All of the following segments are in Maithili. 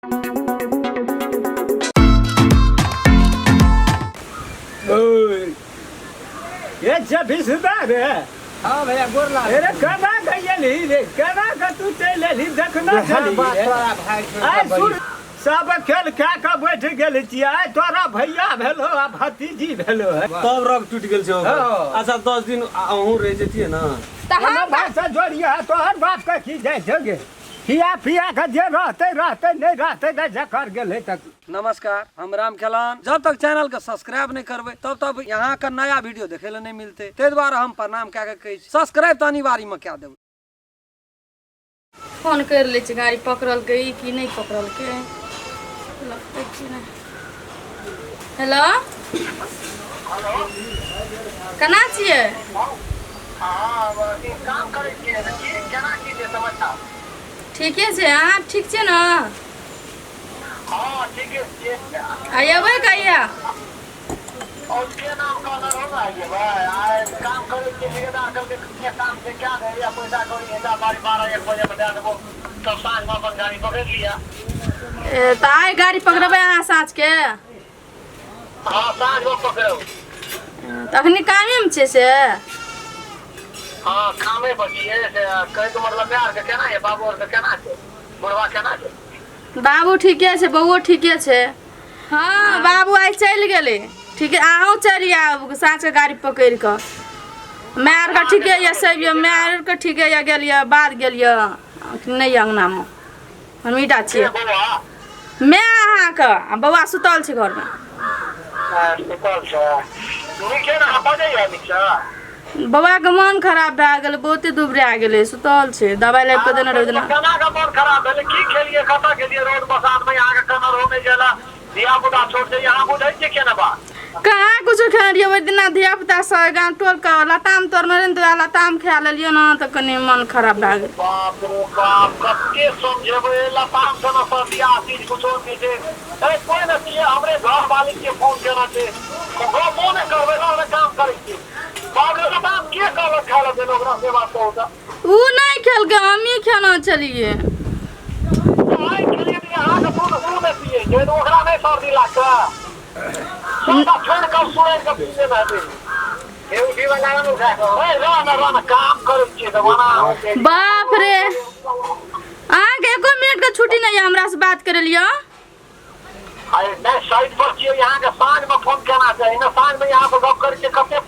ये जब रे। हाँ भैया, गोर लाग। अरे कना गइली रे, कना के तू चलि एलही? देखना हाँ, छली बात रे। तोरा भाई छोड़ आइ के सुन, बड़ी। सब खेल खा के बैठ गेल छियै। आइ तोरा भैया भेलो आ भतीजी भेलो है। तब रग टूटि गेल छै ओकर। हाँ। अच्छा, 10 दिन अहूँ रहि जैतियै ने। तऽ कोनो हम भाषा जोड़िया तोहर बाप के की जाइ छौ गे? खिया पिया के जे रहतै रहतै, नहि रहतै तऽ जकर गेलै तक। नमस्कार, हम राम खेलान। जब तक चैनल के सब्सक्राइब नहीं करबै तब तक यहाँ के नया वीडियो देखे ला नहीं मिलते, ताहि दुआरे हम प्रणाम कए के कहै छी, सब्सक्राइब तऽ अनिवार्य में कए देबै। फोन करि लै छी, गाड़ी पकड़लकै कि नहि पकड़लकै, लगतै कि नहि। हेलो, केना छियै? काम करै छियै की? केना की छै समाचार? ठीके छै, अहाँ ठीक छियै ने? हँ, ठीके छियै। आ एबै कहिया? और के नाम कहने रहो ने? आइए आइ काम करै छियै। ठेकेदार कहलकै के काम छै, क्या दे या पैसा कौड़ी हेता, 12:30 1 बजे में दए देबो, तब साँझमे अपन गाड़ी पकड़ि लिअ। ए, तऽ आइ गाड़ी पकड़बै अहाँ साँझके? हँ, साँझमे पकड़ब। तऽ अखनी कामेमे छियै से? हँ, कामे पर छियै। से कहैके मतलब माय आरके केना यऽ, बाबू आरके केना छै, बुढ़वा केना छै? बाबू ठीके छै, बौओ ठीके छै। हँ, बाबू आइ चलि गेलै। ठीक है, अहूँ चलि आयब साँझके गाड़ी पकड़ि कऽ। माय आरके ठीके यऽ, सब यऽ, माय आरके ठीके यऽ। गेल यऽ, बाद गेल यऽ, नहि यऽ अङ्गनामे, हमहीँ टा छियै। के बौआ? माय अहाँके आ बौआ सुतल छै घरमे। सुतल छै। नीके ने बजैया नीकसँ? बौआके मोन खराब भए गेलै, बहुते दुबरा गेलै, सुतल छै। दबाइ लाबि कऽ देने रहै ओहि दिना। केना के मोन खराब भेलै? की खेलियै, कतऽ गेलियै? रोड बसात में अहाँके कनर होने गेला, धिया पुता छोट छै, अहाँ बुझै छियै केना बात? कहाँ कुछो खेने रहियै ओहि दिना। धिया पुता सब गाम टोलके लताम तोड़ने रहै ने, तऽ वएह लताम खा लेलियै ने, तऽ कनि मन खराब भए गेल। बाप रे बाप, कते समझेबै, लताम से न सर्दी आ चीज कुछो नहि छै। अरे कोइ ने छियै, हमरे घर मालिक के फोन केना छै, गपो नहि करबै ने, हमे काम करै छियै। बाप रे, लताम के कहलक खाय लए देल ओकरा, से बात कहू तऽ। ओ नहि खेलकै, हमही खेना छलियै। आइ खेलियै तऽ अहाँके दूध उ नहि पियै छै तऽ ओकरा नहि सर्दी लागतै? सबटा छोड़ि कऽ सुड़ि कऽ पी लेने हेतै। हे, उठी वाला ने उठा कऽ। ए, रह ने, रह ने, काम करै छियै तऽ ओना बाप रे, अहाँके एको मिनटके छुट्टी नहि यऽ हमरासँ बात करै लिअ। अरे नहि, साइड पर छियै। अहाँके साँझमे फोन केना चाही ने? साँझमे यहाँ पर गप करै छियै, कते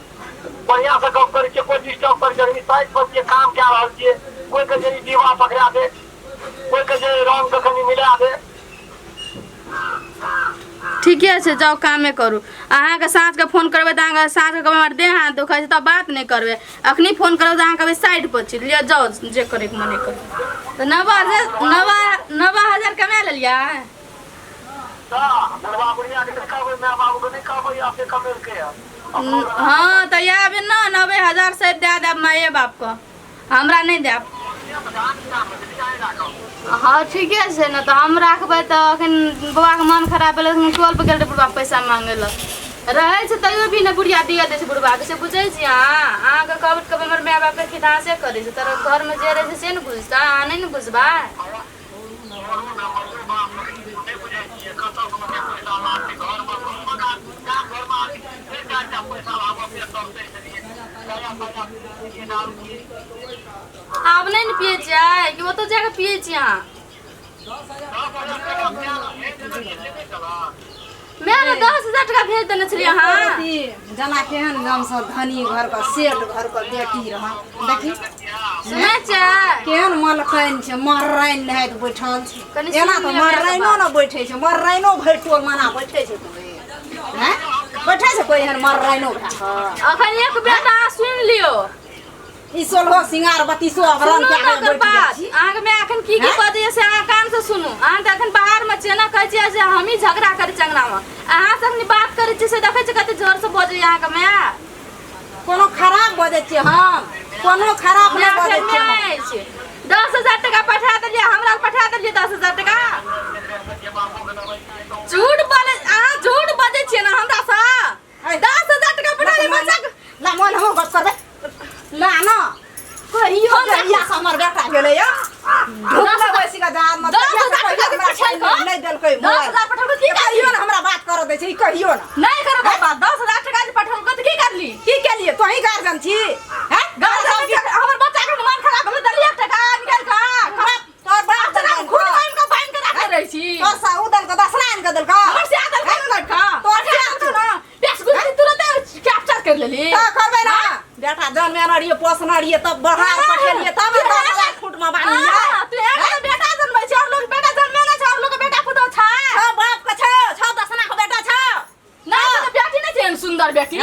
बढ़िआँ से गप करै छियै, कोइ डिस्टर्ब करै छै? साइड पर छियै, काम कए रहल छियै। कोइ कहै छै ई डिब्बा पकड़ा दे, कोइ कहै छै रंग के कनि मिला दे। ठीके छै, जाउ कामे करू। अहाँके साँझके फोन करबै तऽ अहाँके साँझके कहबै हमर देह हाथ दुखाइ छै, तब बात नहि करबै। अखनी फोन करबै तऽ अहाँ कहबै साइड पर छी। लिअ, जाउ, जे करैके मन करू। तऽ 90,000, 90,000 कमा लेलियै? तऽ बुढ़वा बुढ़िया के नहि कहबै, माय बाबू के नहि कहबै, अपने कमेलकै हँ। हँ, तऽ इएह अभी ने 90,000 से दए देब माये बापके, हमरा नहि देब। हँ, ठीके छै ने, तऽ हम राखबै। तऽ अखन बौआके मन खराब भेलै, तखन टोल पर गेल रहै बुढ़बा पैसा मांगे लए। रहै छै तैयो भी ने बुढ़िया दिअ दै छै बुढ़बाके, से बुझै छी अहाँ? अहाँके कहबै कहबै हमर माय बापके खिधासे करै छै। तोरा घरमे जे रहै छै से ने बुझतै, अहाँ नहि ने बुझबै। आब नहि ने पियै छियै कि ओतऽ जाकऽ पियै छी अहाँ? माय ने 10,000 टका भेज देने छलियै अहाँ। बेटी जेना केहन गामसँ धनी घरके, सेठ घरके बेटी रह, देखी। सुनै छियै? केहन मलकाइन छै, मर्राइन नहाइत बैठल छै। कनि एना सुनि तऽ लिअ मायके मर्राइनो बात। ने बैठै छै, मर्राइनो भरि टोल मना बैठै छै कोइ? हैं, बैठै छै कोइ एहन मर्राइनो भए कऽ? अखन एक बेर तऽ अहाँ सुनि लियौ। ई सोलहो सिंगार बत्तीसो आभरण सुनू कए ने कऽ ओकर बैठ गेल बात। छी। अहाँके माय एखन की की हैं? बजैए से अहाँ कान से सुनू। अहाँ तऽ एखन बाहरमे छियै ने, कहै छियै जे हमही झगड़ा करै छियै अंगनामे। अहाँ से अखनी बात करै छियै से देखै छियै कते जोर से बजैए अहाँके माय। कोनो खराब बजै छियै हम? कोनो खराब नहि माय बजै एखन छियै हम। माय अछि। 10,000 टका पठा देलियै, हमरा पठा देलियै 10,000 टका? झूठ बोले, अहाँ झूठ बजै छियै ने हमरा सँ? 10,000 टका पठा देलियै बच्चा के। ला मोन, हम गप करबै, ला न कहियो। फोन राखू। जहिया से हमर बेटा गेलै या ढुकले बैसी के जहाज में, 10,000 टका के पूछल कऽ। नहि देलकै। देलकै। 10,000 पठेलको की करली? कहियो ना हमरा बात कर दै छै, ई कहियो ना। नहीं करो तो बात। 10,000 टका जे पठेलको त की करली? की केलिए? तोही गार्जियन छी हैं? गार्जियन हमर बच्चा के मन खराब भेलै, देलियै टका निकालि कऽ। तोर बाप तोरा खुद बान्हि कऽ बान्हि कऽ राखने रहै छी। तोर सा उ देलको, दसना आनि कऽ देलको। हमर से आदल कर लड़का तोर से आदल ना बेस गुस्सी तुरंत कैप्चर कर लेली। त करबै ना बेटा, जन्मे न रहिए, पोसने रहिए, तब बाहर पठेलिए, तब 10,000 फुट में बान्हिए। हाँ, तू एक बेटा जन्मै छै और लोग बेटा जन्मे ना छै, और लोग बेटा पुतोह छै। छौ बाप के छौ, छौ दसना के बेटा छौ। ना तो बेटी नहीं छै, सुंदर बेटी।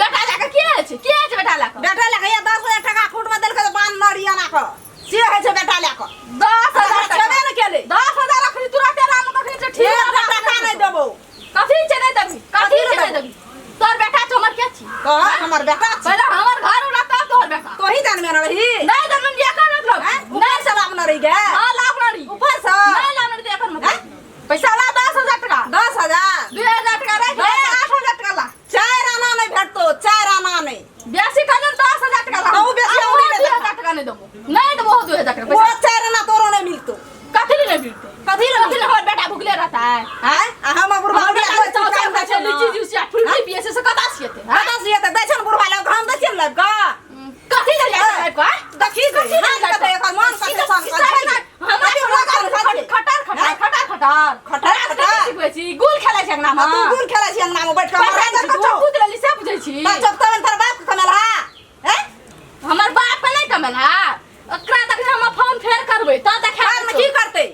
बेटा लाके के छै, के छै बेटा लाके? बेटा लए के 10,000 टका फुट में देलकै त बान्ह न रहिए ना के से होइ छै बेटा लए के। 10,000 छेबे ने केलै। 10,000 अखनी तुरंते राम तखनी छै ठीक। एक टका नहि देबौ। कथी छै नहि देबी? कथी छै नहि देबी? तोर बेटा छौ, हमर के छी? तोहर हमर बेटा छी। पहिले हमर घर उड़ा तब तोहर बेटा। तोही जानमे न रही? नहीं जानमे जे एकर मतलब। ऊपर से लाभ न रही गे? हां, लाभ न रही। ऊपर से? नहीं लाभ न रही एकर मतलब। पैसा ला 10,000 टका। 10,000? 2,000 टका राख ले, 8,000 टका ला। 4 आना नहीं भेटतो, 4 आना नहीं। बेसी कहलन 10,000 टका ला। तो बेसी औरी नहीं 2,000 टका नहीं देबो। नहीं देबो 2,000 टका वो पैसा। 4 आना तोरो नहीं मिलतो। कथी ले मिलतो? कथी ले कथी ले? हमर बेटा भुखले रहता है। हैं? आ हम बुढ़वा हमर बेटा बुढ़वा चाव काम खाइ खाइ छै, लीची जूस या फ्रूटी पिए छै, से कतऽ सिएतै? हैं? कतऽ सिएतै? दै छै ने बुढ़वा लग, हम दै छियै ने लग कऽ। कथी ले जाइ छै कऽ? देखी कथी ले हाथ जाइ कतै एकर मन कतै सन छै? हमरा खटर खटर खटर खटर खटर खटर। सिखबै छी, गुल खेलै छै अंगना मे। तू गुल खेलै छी अंगना मे बैठ कऽ। पैसा दऽ कऽ चौकूत लेली से बुझै छी। तऽ चौकतवन तोर बाप के कमेलहा? हैं? हमर बाप के नहि कमेलहा। ओकरा तक हम फोन फेर करबै तऽ देखा बाद में की करतै?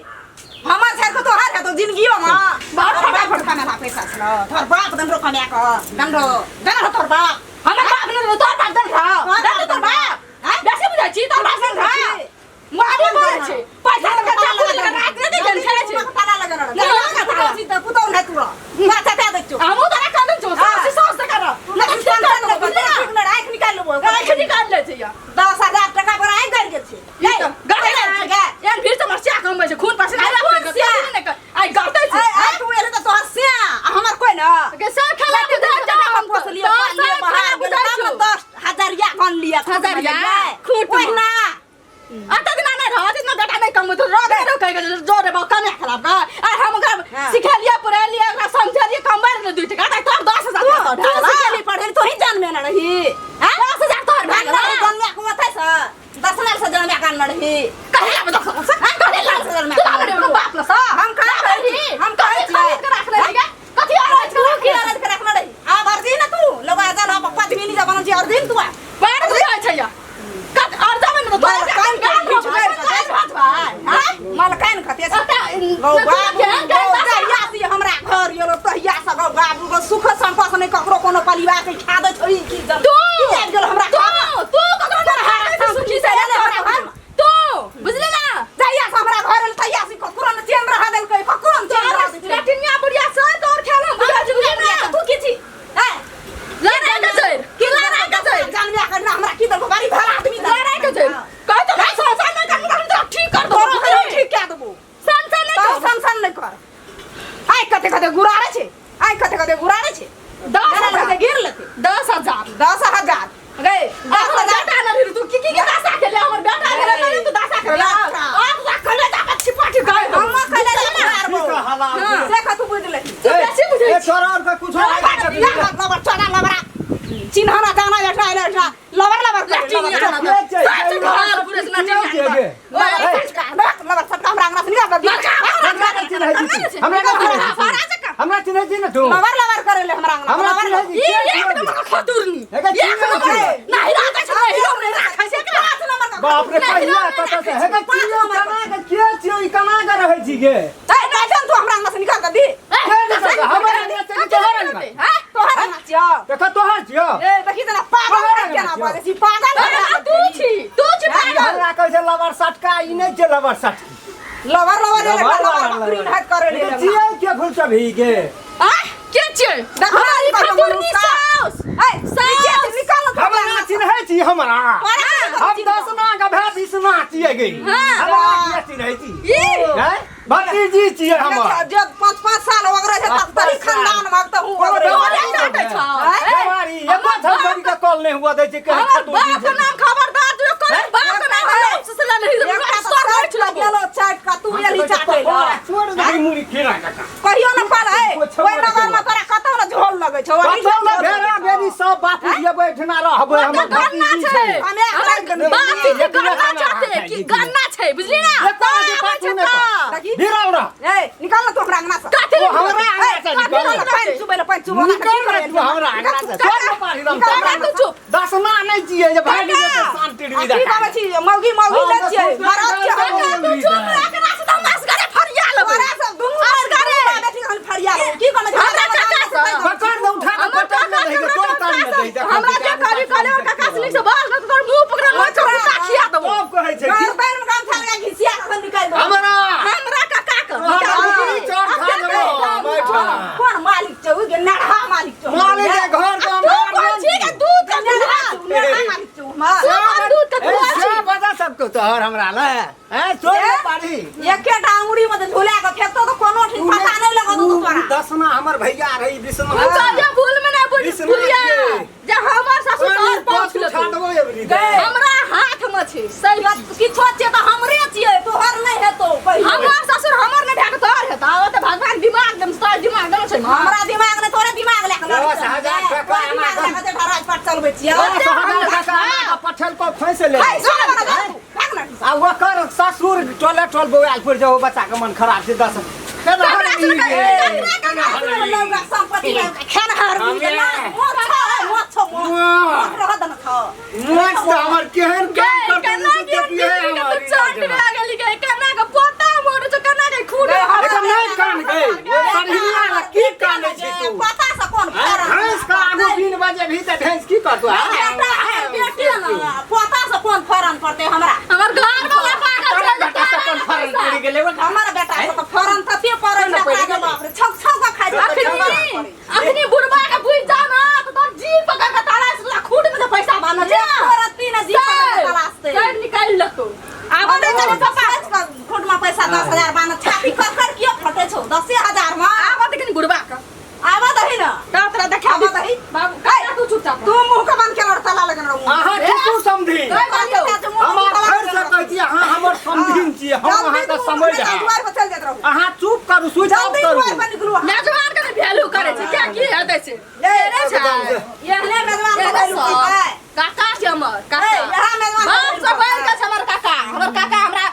हमर छाड़ि कऽ तोहर हेतौ जिंदगियो मे। बाप तोहर बाप कमेलहा पैसा छलौ, तोहर बाप दनरो कमा कऽ दनरो दनरो तोहर बाप। हमर बाप नहि, तोहर बाप दन रहो। तोहर दन बाप तोहर बाप। हैं? बेसी बुझै छी, तोहर बाप दन रहो। मारे मारे छै पैसा लगा चाकू लगा रात नहि दै खेलै छै। ताला लगन रह। पुतौ नहि तू रह। चटा दै छियौ। हमहूँ तोरा कहने छौ, सास सास दे कर। नहि ठीक नहि, ठीक नहि, आँखि निकालि लेबौ। आँखि निकालि लै छै। 10,000 टका पर आँखि गड़ि गेल छै। ई तऽ गड़ै छै। एहन भीड़ से मरसिया कमबै छै, खून पसीना खून सिया। आइ गड़तै छै। आइ तू एले तऽ तोहर सिया आ हमर कोइ न। के सब खेला बुझै टका हम पोसलियै, पाललियै, बाहर गेलै, तब ने 10,000 गन लिअ। हजरिया, खूट मे। ओहिना। अत दिना नहि रहत, इतना बेटा नहि कमबैत रह, रह कहि के जो रे बाप कमे खराब का। आ हम ओकरा सिखेलियै, पढ़ेलियै, ओकरा समझेलियै, कमबै रहै 2 टका तऽ तोहर 10,000 तू तोहर भए गेलौ। सिखेली पढ़ेली, तोही जानमे न रही। हैं? 10,000 तोहर भए गेलौ। जनमे के ओतै से दसना से जनमे के न रही। कही लाबै 10,000 से? कही लाबै? जनमे तू लाबै रे बाप लग से? हम कहाँ लाबै कहै छी? रही? हम कहै कथी छियै? खरीद के राखने रही गे? कथी अरज के तू राखने की रही? अरज के रखने रही? आब अर्जी न तू लोग आ जान, हम पद्मिनी जब बनल छी अर्जी न तू आ। बड़ बुझै छै या। कत अर्जामे न तोरा मलकाइन के बीच में भात भाइ। हैं? मलकाइन खते छै। गौ बाबू, गौ जहिया से हमरा घर गेलो तहिया से गौ बाबू गौ सुख संपन्न नहि ककरो कोनो परिवार के खा दै छौ। ई की जन तू की आबि गेल हमरा तू घर? तू ककरो न खाइ छै सुखी से एलै हमरा घर। तू बुझली ना? जहिया से हमरा घर एल तहिया से ककरो न चैन रह देलकै, ककरो न चैन रह देलकै। लटिनिया बुढ़िया से तोर खेलो बुझै छी, बुझली ना? तू की छी? हैं? लड़ाई के छै की लड़ाई के छै? जानबे कर ना हमरा की देलको, बड़ी भला आदमी देलको। लड़ाई के छै कहै तो भाई संसार नहि कर, हम तो ठीक कर दो। तोरो के ठीक कए देबो। संसार नहि तोरो कर। संसन नहि कर। आइ कते कते गुरारे छै, आइ कते कते गुरारे छै। 10,000 कते गिर लेतै। 10,000। 10,000 गए, 10,000 बेटा न रही तू की की के दासा खेले हमर बेटा खेले नहीं तू दासा खेले। बेटा। आठ लाख खेले जाके छिपाटी गए। हम कहले जे मारबो। की कहला? से कतू बुझ लेही। तू बेसी बुझै ए छी। तोरा और के कुछो नहि लबर चढ़ा लबरा चिन्हना जाना बेटा एले बेटा लबर लबर करे, लटिनिया लबर ना के छै? सात घर पूरे से लटिनिया के? लबर सटका लबर सटका हमरा अंगना से निकाल दे। हमरा चिन्है छी तू? हमरा चिन्है छी तू? हमरा चिन्है छी ने तू? लबर लबर करे ले हमरा अंगना। हमरा लबर चिन्है छी? ई के एक छियौ? नंबर के खतुरनी। एके एक चिन्है नंबर छी? नहीं राखै छै, नहीं हीरो नहीं राखै छै एकरा। पाँच नंबर का बाप रे नहीं, कहिया नहीं, कतऽ से नहीं, हे के चिन्हौ केना के के छियौ ई केना के रहै छी गे? ए काजन तू हमरा अंगना से निकाल दे दी। के निकाल दे? हमर अंगना से कि तोहर अंगना? हैं तोहर अंगना छियौ। देख तोहर छियौ। ए देखी जना पागल तोहर अंगना केना छियौ। बाजै छी पागल। तू छी, तू छी पागल। हमरा कहै छै लबर सटका, ई नहि छै लबर सटकी। लबर लबर ले लबर लबर लबर बकरी लबर। हाथ करे ले। एके छियै के घुसबही गे? आ के छियै? देख हमरा ई हमरा खतुरनी साउस। ए साउस निकाल न हमरा चिन्है छी हमरा? तोरा हम दसना के भाय बीसना छियै गे। हाँ। हमरा किया चिन्है छी? ई हैं? भतीजी छियै हमर। जब 5-5 साल ओगरे छै तब तरी खानदान भक्त हूँ ओगरे। तोरे चाटै छौ। बेमारी एको छौड़ी के कॉल नहि हुआ दै छै कहीं हमर खतुरनी बाप के छै। नाम खबरदार तू कोन बाप के नाम हम से ले नहीं एकटा सर बैठ गेलो चाट का तू एली चाटे छोड़ दही मुड़ी खीरा जकाँ। कहबै हमर गन्ना भतीजी छै छै। हमे हमर बाप के गन्ना चाहते कि गन्ना छै बुझली ना एक आदमी पाछू नहि कर। देखी। भिड़ल रह। ए निकाल ना तू हमरा अंगना से। कथी ओ हमरा अंगना से निकाल निकल। ना, पानि चुबै ले, पानि चुबै ले। निकल ना तू हमरा अंगना से। सब न पारी रम। काका तू चुप। दसना नहि छियै जे भागि जेतै शान्ति आ की कहबै छी मौगी मौगी हाँ, नहि छियै दस मरद छियै दस हम। काका तू चुप रखना से तो मस्करे फरिया लेबै। तोरा सब दुनू असगरे। बेटी हम फरिया लेबै। की कहबै छी? हमरा काका से। पकड़ दे उठा के हमर पटक काका दे दही तोड़ तारी में दही हमरा जे कहली कहले और काका से लिख से बस न तोर मुंह पकड़ लो चौका खिया देबो। सब कहै छै कि गर्दन में गमछा लगा घिसिया के हम निकालि देबै। हमरा हमरा काका के हमरा चोर खा लेबो बैठा। कोन मालिक छौ? उ गे नरहा मालिक छौ। मालिक के घर के हम तू कोन छी के दूध के नरहा दूध छौ, नरहा मालिक छौ हमर। तू कोन दूध के ए, दूध से छी? बता सबको तोहर हमरा ले हैं चोर ए? पारी एकेटा अंगुरी में झुला के फेंकतो तऽ कोनो ठीक पता नहि लगत उ तोरा। दसना हमर भैया रही विष्णु तू कहियो भूल में ना बुझ विष्णु भूलिया के। जे हमर ससुर तोहर पहुँच उठा लेतौ। देबो एबरी गए। हमरा हाथ में छै सही बात। किछो छियै तऽ हमरे छियै, तोहर नहि हेतौ पहिने। हमर ससुर हमर नहि भए कऽ तोहर हेतौ। ओ तऽ भगवान दिमाग देम तोहर दिमाग देने छै ने। हमरा दिमाग नहि तोरे दिमाग लए कऽ लड़ै 10,000 छै। टका तोरे दिमाग लए कऽ जे राजपाट चलबै छियै। 10,000 टका अहाँके पठेल पर फैंस ले है, सुन बड़ा जा तू, भाग ना। आ ओकर ससुर टोले टोल बौआल पड़ि जाओ बच्चा के मन खराब छै दस केना हमरा हरबी सुन गे? के लौका संपत्ति में खेनहार मिल गेल। मोछ है, मोछ छौ, मोछ। मोछ रहऽ दे ना खाओ। मोछ तऽ हमर केहन गे काम करतै केना से के देखिए तू हमर चोट लगा गेली गे केना के पोता मोड़ छौ केना के खून गे, हमरा एकर नहि कान गे सरहिया ला की कानै छै तू पता से कोन फरक भैंस के आगू 3 बजे भी तऽ भैंस की करतौ बेटा है, बेटी है ना, पोता से कोन फरन पड़तै हमरा? हमर घर वाला पागल तोरा छै बेटा से कोन फरन पड़ि गेलै ओ? हमर बेटा से तऽ फरन तते पड़ै छै, पड़ि ओकरा गेलै? बाप रे, छौंक छौंक के खाइ छै, अखनी अखनी बुढ़बा के बुझ जा ना तऽ तोर जीभ पकड़ के ताला से खून में से पैसा बान्ह छै। तोरा तीन जीभ पकड़ के तलाशतै। सब निकालि लेतौ। आब आब दे तऽ तनी पापा खुद में पैसा 10,000 बान्ह, छाती ककर कियो फटै छौ 10,000 में? आब दे कनी बुढ़बा के आबऽ दही ना। तब तोरा देखा आबऽ दही। बाबू काका तू चुपचाप तू मुँह के बंद केलऽ ताला लगन रहू। अहाँ की समझी हम फेर से कहै छी अहाँ हमर समझिन छियै हम अहाँके समझ दुआर पर चल जाइत रहू। अहाँ चुप करू स्विच ऑफ जल्दी करू दुआर पर निकलू। मेजबान के वैल्यू करे छै क्या की हेतै छै ए, छै। एहने मेजबान के वैल्यू करतै। काका छै हमर ए, काका इएह मेजबान के बाप वैल्यू से बढ़ि करतै। के छै हमर काका। हमर काका हमरा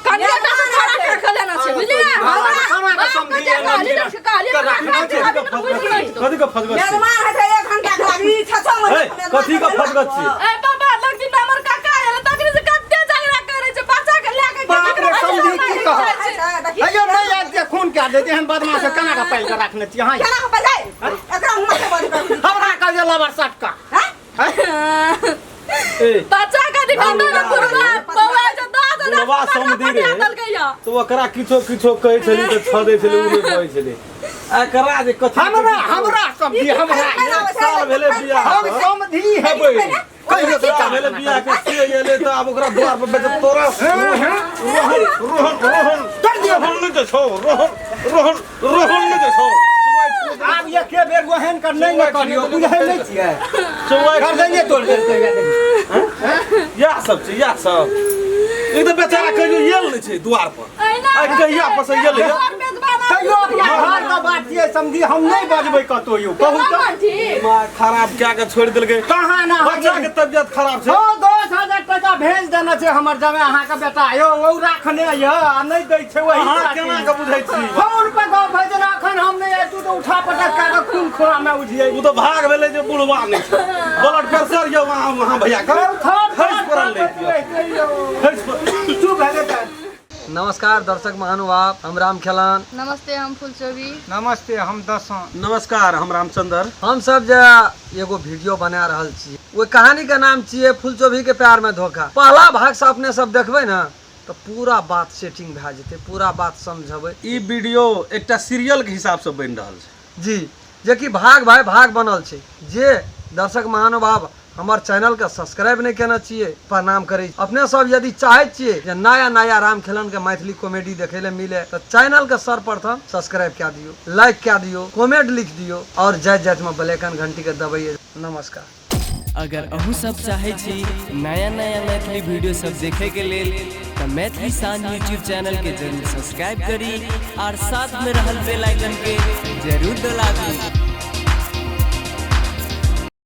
कनिया टा से खड़ा कर के लेना छै बुझलियै। हमरा हमरा के बाप के समझी जे कहली ने से कहली, हमरा कथी काका के के बुझि गेलै। कथी के फजगत छी? मेजबान है छै 1 घंटा के लागी, 6 महीना ए, कथी के फजगत छी? ए बाबा लग दिन हमर काका आयल तखनी से कते झगड़ा करे छै बच्चा के लए के बाप रे समझी की कह देखी अयो नहि आबि जे खून कए देत एहन बदमाश के केना के पालि के रखने छी अहाँ केना के बजाय एकरा मुँह से बंद करू। हमरा कह जे लबर सटका हैं? ए बच्चा के दिखा दे ने बुढ़वा बौआ जे 10,000 बुढ़वा समधी रे। देलकै तऽ ओकरा किछो किछो कहै छली तऽ छह दै छलै ओ नहि कहै छलै। एकरा जे कथी हमरा हमरा समझी हमरा एक साल भेलै बियाह हम समझी हेबै कहियो एक साल भेलै बियाह के से गेलै तऽ आब ओकरा द्वार पर बेच तोरा रोहन रोहन रोहन रोहन कर दियौ। रोहन नहि दै छौ रोहन रोहन रोहन नहि दै छौ आब एके बेर ओहन कर नहि ने करियौ बुझै नहि छियै चौआठि गर्दने तोड़ देतै इएह सब छै इएह सब। ई तऽ बेचारा कहियो येल नहि छै द्वार पर। अहिना आइ कहिया पर से येल है? तैयो अपना घर के बात छियै समझी हम नहि बजबै कतौ यौ कहू तऽ दिमाग खराब कए के छोड़ि देलकै। कहाँ ना बच्चा के तबियत खराब छै। हो 10,000 टका भेज देने छै हमर जमाइ अहाँके बेटा यौ ओ राखने यऽ आ नहि दै छै वही अहाँ केना के बुझै छी? फोन पर गप होइ जेना अखन हम नहि आयतू तऽ उठा पटक कए कऽ खून खोरा मे उठियै। ओ तऽ भाग भेलै जे बुढ़वा नहि छै। ब्लड प्रेशर यौ वहाँ वहाँ भैया के खसि पड़ल रहितियै। खसि पड़ल। चुप भए गेल। नमस्कार दर्शक महानुभाव, हम राम खेलान। नमस्ते, हम फुलचोबी। नमस्ते, हम दसों। नमस्कार, हम रामचंद्र। हम सब जे एगो वीडियो बना रहल छी ओहि कहानी के नाम छियै फुलचोभी के प्यार में धोखा। पहला भाग से अपने सब देखबै ने तऽ पूरा बात सेटिंग भए जेतै, पूरा बात समझबै। ई वीडियो एकटा सीरियल के हिसाब से बनि रहल छै जी, जेकि भाग भाई भाग बनल छै। जे दर्शक महानुभाव हमर चैनल के सब्सक्राइब नहीं केने छियै, प्रणाम करै छी। अपने सब यदि चाहै छियै जे नया नया राम खेलन के मैथिली कॉमेडी देखै ले मिले तऽ चैनल के सर्वप्रथम सब्सक्राइब कए दियौ, लाइक कए दियौ, कमेंट लिख दियौ और जाइत जाइत में बेल आइकन घंटी के दबैयै। नमस्कार। अगर अहूँ सब चाहै छी नया नया मैथिली वीडियो सब देखे के लेल तऽ मैथिली शान यूट्यूब चैनल के जरूर सब्सक्राइब करी और साथ में रहल बेल आइकन के जरूर दबाबी।